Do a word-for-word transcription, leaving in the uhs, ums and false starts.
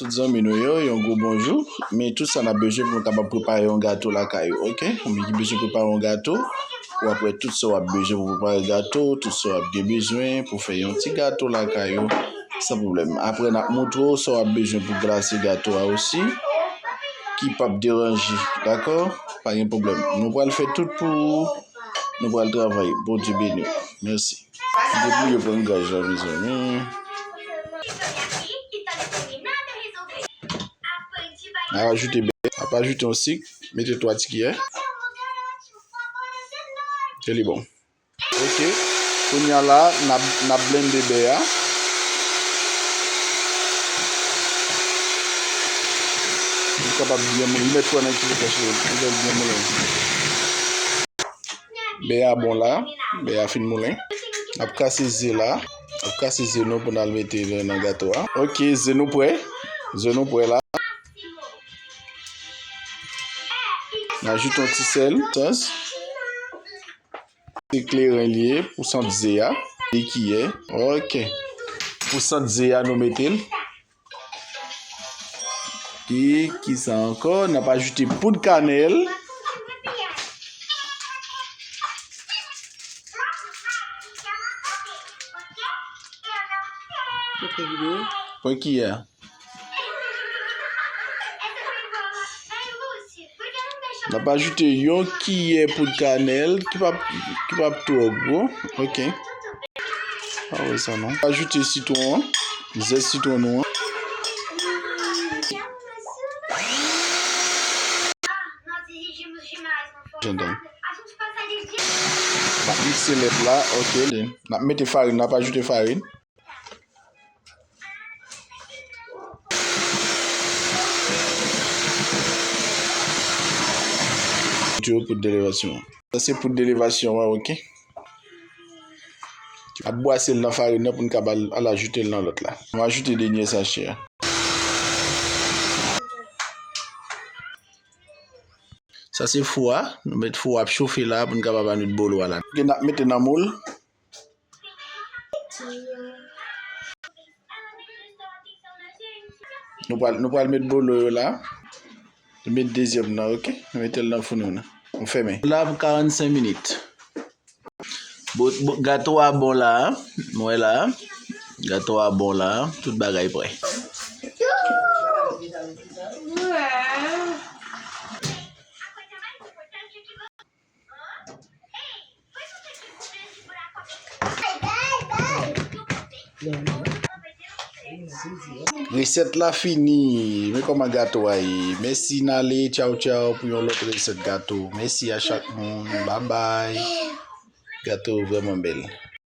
Tout zanmi nou yo, yon gwo bonjou. Men tout sa n ap bezwen pou nou kapab prepare yon gato lakay ou, oke? Ou menm ki bezwen prepare yon gato, w ap wè tout sa w ap bezwen pou prepare gato, tout sa w ap gen bezwen pou fè yon ti gato lakay ou, san pwoblèm. Apre, n ap montre w sa w ap bezwen pou glase gato a osi, ki p ap deranje, dakò? Pa gen pwoblèm. Nou pral fè tout pou ou. Nou pral travay. Bondye beni w. Mèsi. Depi yo pran gaz la, mezanmi. N ap ajoute bè, n ap ajoute yon sik, mete twa ti kiyè. E li bon. Oke. Kounye a la, n ap, n ap blende bè a. Li kapab byen moulen. Li mèt pran nan kilot la, cheri. Li mèt byen moulen. Bè a bon la. Bè a fin moulen. N ap kase ze la. N ap kase ze nou pou n al mete nan gato a. Oke, ze nou prè. Ze nou prè la. N ajoute yon ti sèl. Sans. Se kleren li ye pou sant ze a. De kiyè. Oke. Pou sant ze a, nou mete l. E kisa ankò? N ap ajoute poud kanèl. Pran kiyè a. N ap ajoute yon kiyè poud kanèl ki p ap, ki p ap twò gwo. Oke. Pa wè sa non. Ajoute sitwon an. Zès sitwon nou an. Jandan. N ap mikse lèt la. Oke. N ap mete farin. N ap ajoute farin. Yo poud de levasyon. Sa se poud de levasyon an, oke. Ap bwase l nan farin nan pou n kapab al, al ajoute l nan lòt la. M ajoute dènye sachè a. Sa se fou a. Nou met fou a ap chofe la pou n kapab al met bolo a la. Oke, n ap mete nan moul. Nou pral, nou pral met bolo yo la. Nou met dezyèm nan, oke? Nou mete l nan fou nou nan. Nou fèmen. La pou karannsenk minit. Bo, bo, gato a bon la, a. Nou wè la, a. Gato a bon la, a. Tout bagay prè. Resèt la fini. Men kòman gato a ye. Mèsi Nale, tchaw tchaw pou yon lòt resèt gato. Mèsi a chak moun. Babay. Gato vrèman bèl.